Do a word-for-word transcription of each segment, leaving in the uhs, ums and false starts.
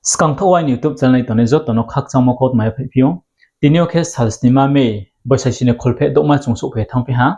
Skang thaoh aini YouTube channel nai tongnai joto no khakchangmo kautma yaphaihphi ou. Tini yo khe sal snima May, boisa sini kholpheh douhma chung souhphai thanngphi ha.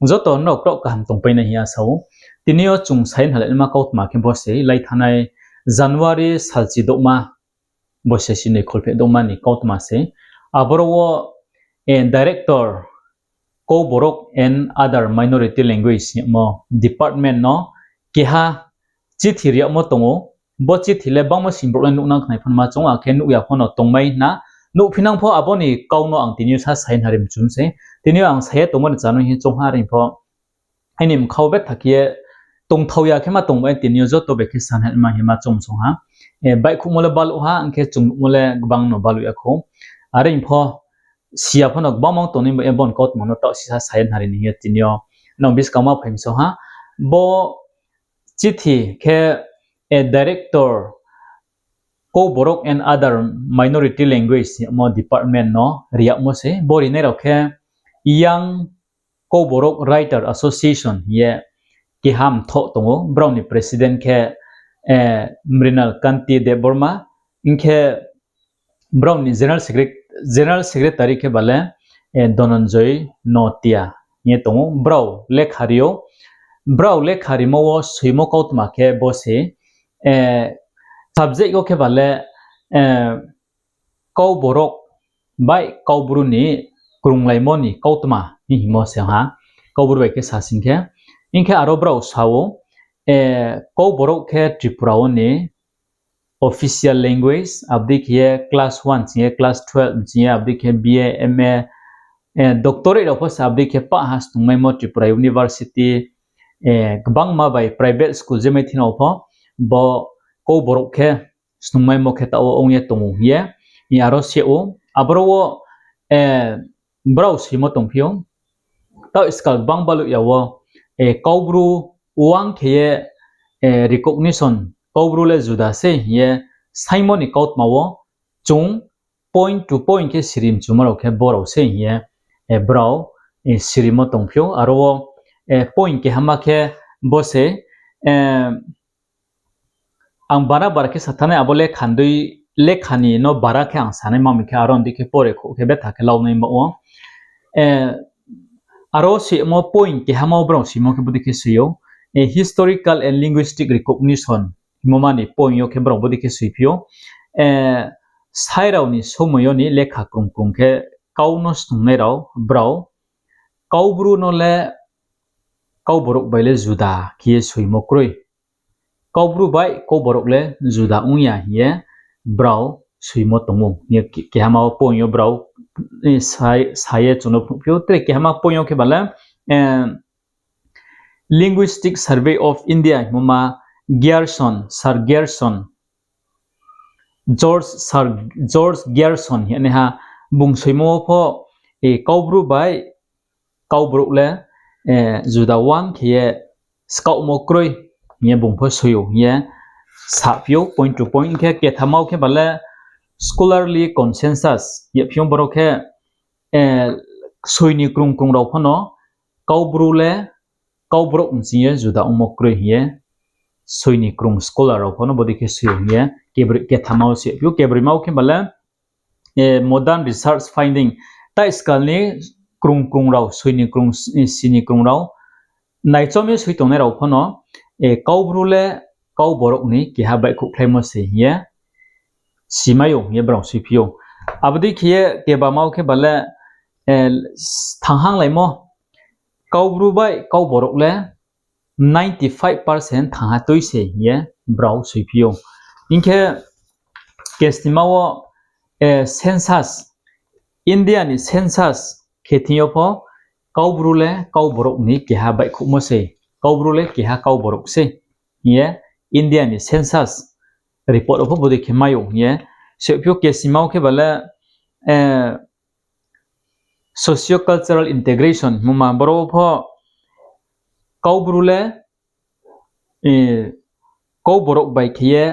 Joto nrao kraoh kaham tongpai nai hing ye asa ou. Tini yo chung sai nhalai naima kautma khe bo se, lai thanngnai January salchi douhma, boisa sini kholpheh douhma ni kautma se. Aboro wo, Director, Kokborok and Other Minority Language hingmo department no keha chithi ri yagmo tong ou. Bo chithi le bangmo sini brouh le nuhnang khnai pho no ma chung, akhe nuh ya pho no tongmai na. Nuhphinang pho abo ni kau no ang tini yo sa sai na ri mchum se. Tini yo ang sa ye tongmo ni chá no hing choung ha, are pho aini mkha wo betha khe ye tongthao ya khe ma tongmai, tini yo joto bai khe sa na ma hing ma choung song ha. Baihkhouhmo le baluh ha, ong khe chung nuhmo le gbang no baluh ya khou. Are pho si ya pho no gbangma tongnai bai ye bo ni kautma no taoh sisa sa ye nari ni hing ye tini yo nrao buskang ma phai msong ha. Bo chithi khe, Director, Kokborok and Other Minority Language hingmo department no ri yagmo se. Bo rinai rao khe Young Kokborok Writer Association hing ye keha mthoh tong ou. Brao ni president khe Mrinal Kanti Debbarma, hing khe brao ni general secretary khe ba le Dhananjoy Notia hing ye tong ou. Brao lekha ri ou. Brao lekha rimo wo soimo kautma khe bo se, subject wo khe ba le Kauborok bai Kaubru ni krunglaimo ni kautma hing hingmo se ha. Kaubru bai khe sasing khe. Hing khe aro brao sa ou, Kauborok khe Tripura wo ni official language, abo dei khe ye class one ching ye class twelve ching ye, abo dei khe B A, M A, doctorate rao pho se abo dei khe pah ha snungmaimo Tripura University, gbangma bai private school je mai thing rao pho, bo Kauborok khe snungmaimo khe taoh wo ong ye tong ou hing ye, aro se ou, aboro wo, brao soimo tongphi ou. Taoh skal gbang baluh ya wo, Kaubru wang khe ye, recognition, Kaubru le juda se hing ye saingmo ni kautma wo chung point to point khe siri mchumo rao khe brao se hing ye, brao sirimo tongphi ou. Aro wo point kehama khe bo se, ang bara bara khe sa thanai abo lekha ni no bara khe ang sanai ma mi khe aro ndi khe pore khouh khe betha khe launai ma ou. Aro soimo point kehama wo brao soimo khe bodei khe soi ou, historical and linguistic recognition hingmo ma ni point yo khe brao bodei khe soiphi ou. Sai rao ni somoi yo ni lekha krung krung khe kau no snungnai rao brao Kaubru no le Kauborok bai le juda khe ye soimo kroi. Kaubru bai Kauborok le juda ong ya hing ye brao soimo tong ou. Kehama wo point yo brao sa ye chung no phnuhphi ou. Tre kehama point yo khe ba le Linguistic Survey of India hingmo ma Grierson, Sir Grierson, George, Sir George Grierson hing ye naiha bung soimo wo pho, Kaubru bai Kauborok le juda wang khe ye skaohmo kroi hing ye bung pho soi ou hing ye saphi ou point to point. Hing khe kethama wo khe ba le scholarly consensus hing ye phi ou, boro khe soi ni krung krung rao pho no Kaubru le Kauborok nching ye juda ongmo kroi hing ye soi ni krung scholar rao pho no bodei khe soi ou hing ye kethama wo se phi ou. Kebroima wo khe ba le modern research finding, taoh skal ni krung krung rao, soi ni krung, si ni krung rao naichom ye soi tongnai rao pho no Kaubru le Kauborok ni keha baihkhouhkhlaimo se hing ye simai ou hing ye brao soiphi ou. Abo dei khe ye kebama wo khe ba le thanghanglaimo, Kaubru bai Kauborok le ninety five percent thangha tui se hing ye brao soiphi ou. Hing khe kesnima wo census, India ni census khe thing yo pho Kaubru le Kauborok ni keha baihkhouhmo se, Kaubru le keha Kauborok se hing ye India ni census report wo pho bodei khe mai ou hing ye soiphi ou. Kesnima wo khe ba le socio-cultural integration hingmo ma, boro wo pho Kaubru le Kauborok bai khe ye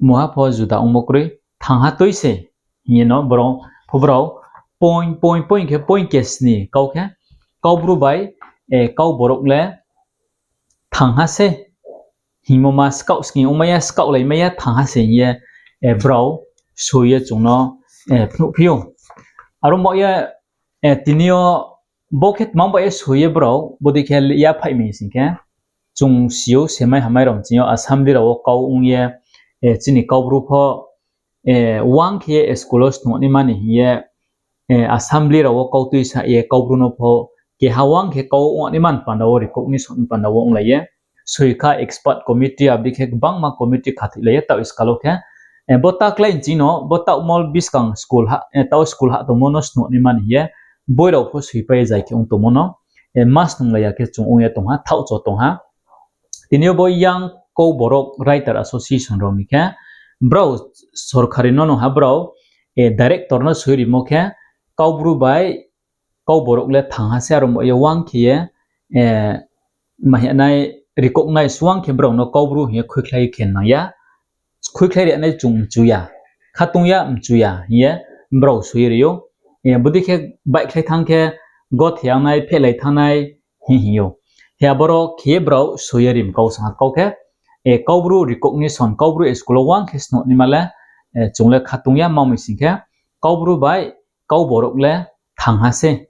muha pho juda ongmo kroi, thangha tui se hing ye no brao pho brao point, point, point khe point kesni kau khe Kaubru bai Kauborok le thangha se hingmo ma, skaoh sking ongmai ya, skaohlaimai ya, thangha se hing ye brao soi ye chung no phnuhphi ou. Aro mo ye tini yo bo khe tma bai ye soi ye brao bodei khe yaphaih mi sing khe, chung si ou, semai hamai rao chini yo assembly rao wo kau ong ye, chini Kaubru pho wang khe ye school wo snuh naima ni hing ye, assembly rao wo kau tuisa ye Kaubru no pho keha wang khe kau ong naima ni panda wo recognition ni panda wo onglai ye, soi kha expert committee, abo dei khe gbangma committee khathoilai ye taoh skal wo khe, bo taklái chini no bo taoh mol buskang school, taoh school hah tongmo no snuh naima ni hing ye, boi rao pho soipai ye zai khe ong tongmo no, ma snunglai ya khe chung ong ye tong ha, thaohcho tong ha. Tini yo bo Young Kau Borok Writer Association rao ni khe, brao sorkari no nung ha brao director no soi rimo khe, Kaubru bai Kau Borok le thangha se, aro mo ye wang khe ye, ma hing nai, recognize wang khe brao no Kaubru hing ye khuikhlai khe nang ya. Khuikhlai ri nai chung mchu ya, khatung ya mchu ya hing ye brao soi ye ri ou. Bodei khe baihkhlai thanng khe gothe yang nai, phehlai thanng nai hing hing ou. Hi aboro khe ye brao soi ye rim kau sa ha kau khe, Kaubru recognition, Kaubru school wo wang khe snuh naima le, chung le khatung ya, ma mi sing khe Kaubru bai Kau Borok le thangha se,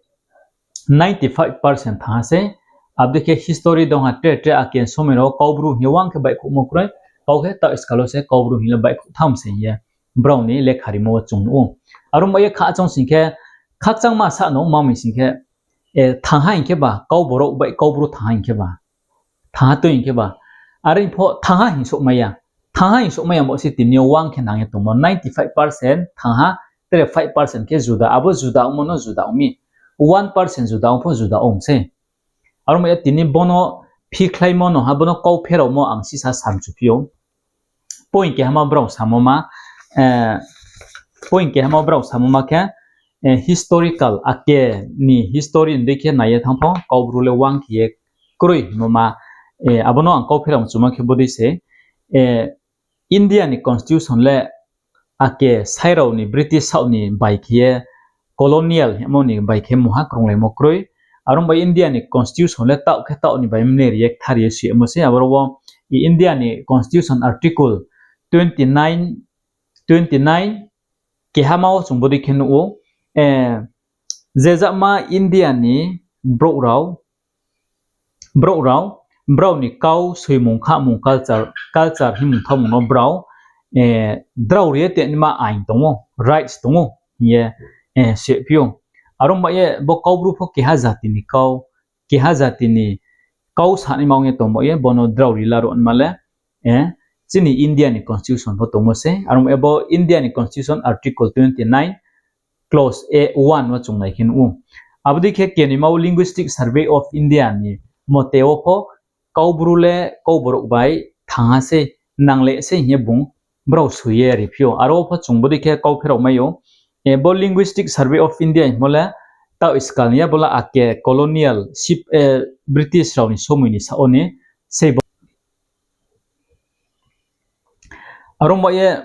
ninety five percent thangha se. Abo dei khe history dong ha, tre tre ake somoi rao Kaubru hing ye wang khe baihkhouhmo kroi, kau khe taoh skal wo se Kaubru hing le baihkhouh tham se hing ye brao ni lekha rimo wo chung nuh ou. Aro mo ye khakchang sing khe, khakchangma sa no ma mi sing khe, thangha hing khe ba Kau Borok bai Kaubru thangha hing khe ba, thangha tui hing khe ba, are pho thangha hing souhmai ya. Thangha hing souhmai ya bo se tini yo wang khe nang ye tongmo, ninety five percent thangha, tre five percent khe juda, abo juda ongmo no juda ong mi, one percent juda ong pho juda ong se. Aro mo ye tini bono phikhlaimo no ha, bono kau pheraomo ang sisa samchuphi ou. Point kehama brao samo ma, point kehama brao samo ma khe, historical, ake ni history ni dei khe nai ye thanng pho Kaubru le wang khe ye kroi hingmo ma, abo no ang kau pherao mchuma khe bodei se, India ni constitution le ake sai rao ni British saoh ni bai khe ye colonial hingmo ni bai khe mungha krunglaimo kroi. Aro bai India ni constitution le taoh khe taoh ni bai mne ri ye kthar ye suyamo se, aboro wo India ni constitution article twenty nine, twenty nine kehama wo chung bodei khe nuh ou, je jama India ni brouh rao, brouh rao, brao ni kau soimung khamung culture, culture hingmung thaomung no brao drao ri ye tongnaima ain tong ou, rights tong ou hing ye sehphi ou. Aro bai ye bo Kaubru pho keha jati ni kau, keha jati ni kau sanaima ong ye tongmo ye bono drao ri la ruh nma le, chini India ni constitution pho tongmo se. Aro bai ye bo India ni constitution article twenty nine clause A one wo chung nai khe nuh ou. Abo dei khe kenoima wo Linguistic Survey of India ni mote wo pho Kaubru le Kau Borok bai thangha se, nang le se hing ye bung brao soi ye riphi ou. Aro wo pho chung bodei khe kau pherao mai ou. Bo Linguistic Survey of India hingmo le taoh skal ni ya, bo le ake colonial, British rao ni somoi ni saoh wo ni sei bo. Aro bai ye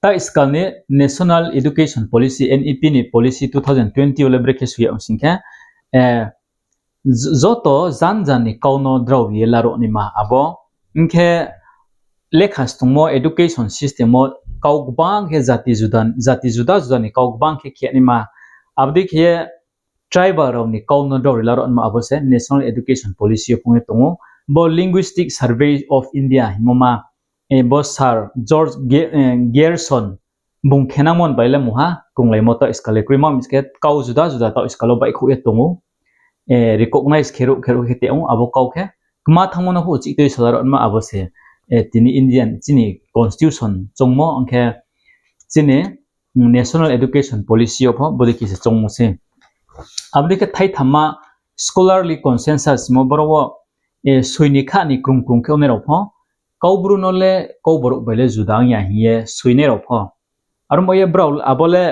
taoh skal ni National Education Policy, N E P ni policy two thousand twenty wo le brekhe soi ya ong sing khe, joto janja ni kau no drao ri ye la ruh naima abo. Hing khe lekha stungmo education system wo kau gbang khe jati juda juda ni kau gbang khe khe naima. Abo dei khe ye tribal rao ni kau no drao ri la ruh naima abo se National Education Policy yo phung ye tong ou. Bo Linguistic Survey of India hingmo ma, bo Sir George Grierson bung khenangmo ni bai le mungha krunglaimo taoh skal le kroima mi se khe kau juda juda taoh skal wo baihkhouh ye tong ou. Recognize khe ruh khe ruh khe tong ou, abo kau khe kma thanngmo no pho chih tui sala ruh naima abo se. Tini Indian chini constitution choungmo ong khe chini National Education Policy yo pho bodei khe se choungmo se. Abo dei khe thaithamma scholarly consensus hingmo boro wo soi ni kha ni krung krung khe ongnai rao pho, Kaubru no le Kau Borok bai le juda ong ya hing ye soinai rao pho. Aro bai ye brao abo le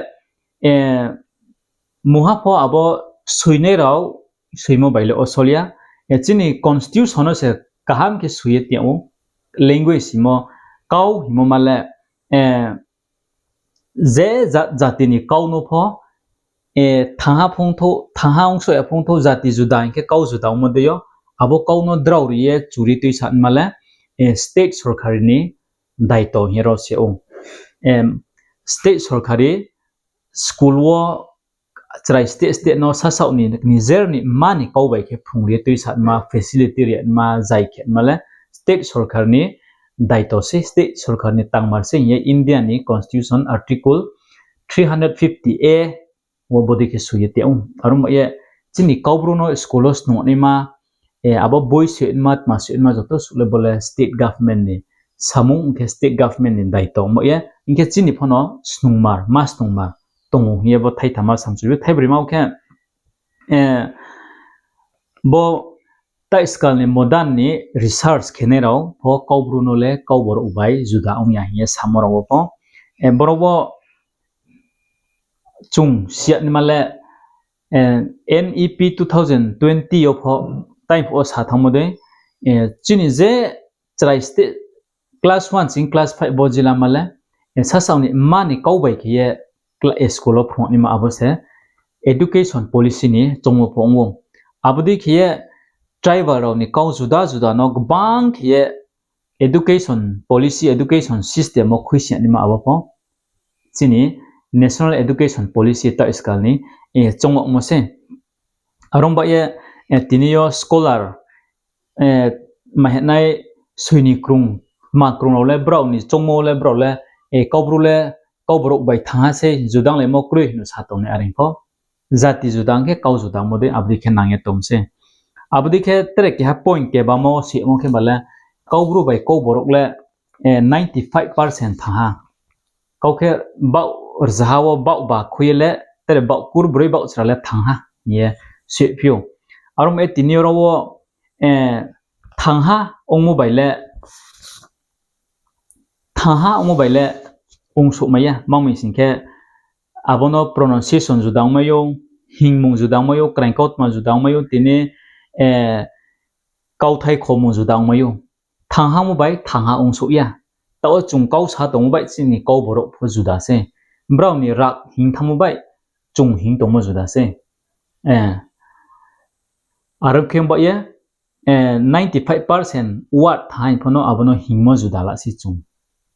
mungha pho abo soinai rao soimo bai le osol ya. Chini constitution no se kaham khe soi ye tong ou, language hingmo, kau hingmo ma le, je jati ni kau no pho, thangha ongsoh ya phungthou, jati juda hing khe kau juda ongmo dei yo, abo kau no drao ri ye churi tuisa nma le state sorkari ni daito hing ye ro se ou. state sorkari school wo chrai state state no sasaoh ni nijer ni mma ni kau bai khe phrungri ye tuisatma, facility ri yama, zai khe ma le state sorkar ni daito sei, state sorkar ni tangmar sei hing ye India ni Constitution Article three hundred fifty A wo bodei khe soi ye tong ou. Aro ba ye chini Kaubru no school wo snung naima, abo boi soi naima, tma soi naima joto suh le bo le state government ni samung, hing khe state government ni daito ba ye, hing khe chini pho no snungmar, ma snungmar tong ou hing ye bo thaithama samsoi ou. Thaibroima wo khe, bo taiskal ni modern ni research khenai rao pho Kaubru no le Kauborok bai juda ong ya hing ye samo rao wo pho. Boro wo chung si ya naima le, N E P two thousand twenty yo pho, tai pho wo sa thanngmo dei, chini je chrai state class one sing class five bo jila ma le, sasaoh ni mma ni kau bai khe ye school wo phrung naima abo se education policy ni choungmo pho ong ou. Abo dei khe ye tribal rao ni kau juda juda no gbang khe ye education policy, education system wo khuisi ya naima abo pho chini National Education Policy taiskal ni choungmo se. Aro ba ye tini yo scholar, ma hinai soi ni krung, ma krung rao le brao ni choungmo le brao le, Kaubru le Kauborok bai thangha sei, judanglaimo kroi hing no sa tongnai are pho. Jati juda ong khe kau juda ongmo dei abo dei khe nang ye tong se. Abo dei khe tre keha point kebamo simo khe ba le Kaubru bai Kauborok le ninety five percent thangha. Kau khe baoh rzaha wo baoh ba khui ye le tre baoh kurbroi baoh chra le thangha hing ye soi phi ou. Aro ba ye tini yo rao wo thangha ongmo bai le thangha ongmo bai le ongsouhmai ya, ma mi sing khe abo no pronunciation juda ongmai ou, hingmung juda ongmai ou, kraing kautma juda ongmai ou, tini kauthai khomung juda ongmai ou. Thangha mo bai thangha ongsouh ya. Taoh wo chung kau sa tongmo bai chini Kauborok pho juda se. Brao ni rak hing thanngmo bai chung hing tongmo juda se. Aro khe ba ye ninety five percent word thangha pho no abo no hingmo juda la se chung.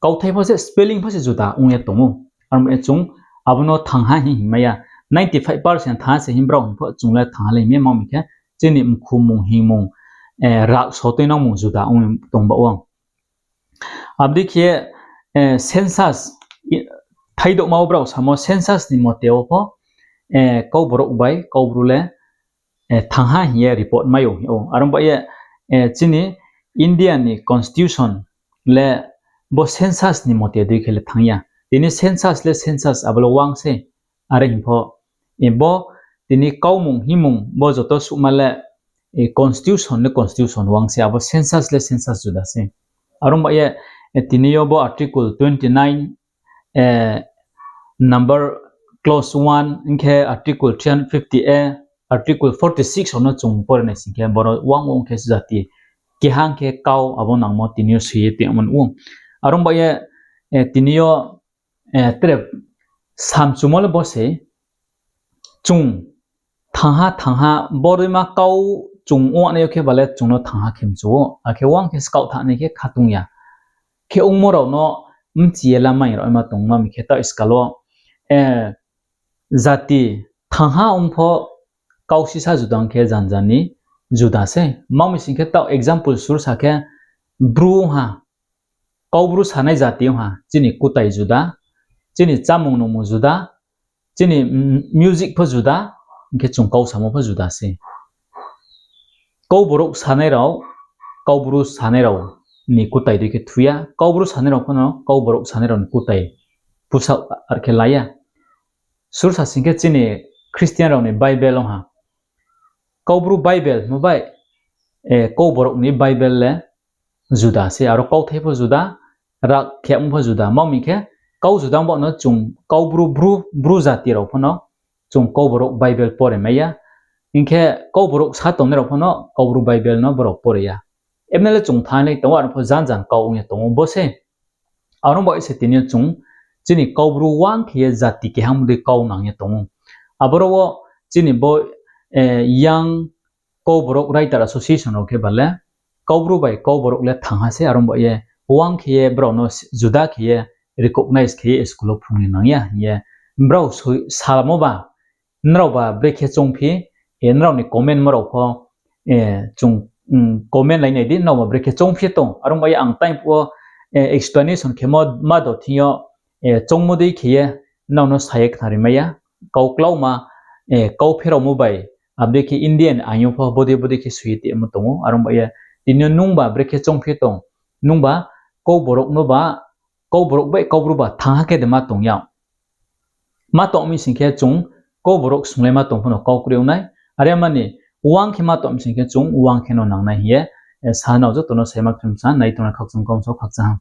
Kauthai pho se spelling pho se juda ong ye tong ou. Aro mo ye chung abo no thangha hing hingmai ya. Ninety five percent thangha se hing brao hing pho chung le thangha le hingmai ya, ma mi khe chini mkhumung hingmung, rak sotuinangmung juda ong tong ba ou. Abo dei khe census, thaidouhma wo brao samo census ni mote wo pho Kauborok bai Kaubru le thangha hing ye report mai ou hing ou. Aro ba ye chini India ni constitution le bo census ni mote dei khe le thanng ya. Tini census le census abo le wang se. Are hing pho, bo tini kaumung hingmung bo joto suhma le constitution le constitution wang se, abo census le census juda se. Aro ba ye tini yo bo article twenty nine number clause one hing khe article three hundred fifty A, article forty six rao no chung pore nai sing khe boro wang ong khe jati keha khe kau abo nangmo tini yo soi ye tongmo ou. Aro ba ye tini yo tre samchumo le bo se chung thangha thangha bodeima kau chung ong nai yo khe ba le chung no thangha khe mchu ou, akhe wang khe skaoh thanng nai khe khatung ya. Khe ongmo rao no mchi ye lamai rao ma tong ma mi khe taoh iskal wo jati thangha ong pho kau sisa juda ong khe janja ni juda se. Ma mi sing khe taoh example sur sa khe Bru ong ha, Kaubru sanai jati ong ha, chini kutai juda, chini chámung nungmung juda, chini music pho juda, hing khe chung kau samo pho juda se. Kauborok sanai rao, Kaubru sanai rao ni kutai dei khe thu ya, Kaubru sanai rao pho no Kauborok sanai rao ni kutai pusa ar khe la ya. Sur sa sing khe chini Christian rao ni Bible ong ha, Kaubru Bible mo bai Kauborok ni Bible le juda se, aro kauthai pho juda, rak khemo pho juda. Ma mi khe kau juda ong ba no chung Kaubru, Bru, Bru jati rao pho no chung Kauborok Bible pore mai ya. Hing khe Kauborok sa tongnai rao pho no Kaubru Bible no brao pore ya. Emne le chung thanng le tong ou, aro pho jan jan kau ong ye tong ou bo se. Aro ba se tini yo chung chini Kaubru wang khe ye jati keha mo dei kau nang ye tong ou. Aboro wo chini bo Young Kauborok Writer Association rao khe ba le Kaubru bai Kauborok le thangha se, aro ba ye wang khe ye brao no juda khe ye recognize khe ye school wo phrung ni nang ya hing ye brao salmo ba, nrao ba brekhe choungphi, nrao ni comment mo rao pho, chung comment lai nai di, nrao ba brekhe choungphi tong. Are ong bai ye ang time phuh wo explanation khe ma do thing yo, choungmo dei khe ye nrao no sa ye khnari mai ya. Kau klauma, kau pheraomo bai, abo dei khe Indian aing yo pho bodei bodei khe soi ye tongmo tong ou. Are ong bai ye tini yo nung ba brekhe choungphi tong, nung ba kau, Kau borok bai Kaubru ba thanngha khe de ma tong ya. Ma tong mi sing khe chung Kau borok sunglaima tong pho no kau kroi ong nai. Are mani uang khe ma tong mi sing khe chung uang khe no nang nai hing ye, sa nrao joto no saima khe sa nai tong nai. Khakchang kau so khakchang ha.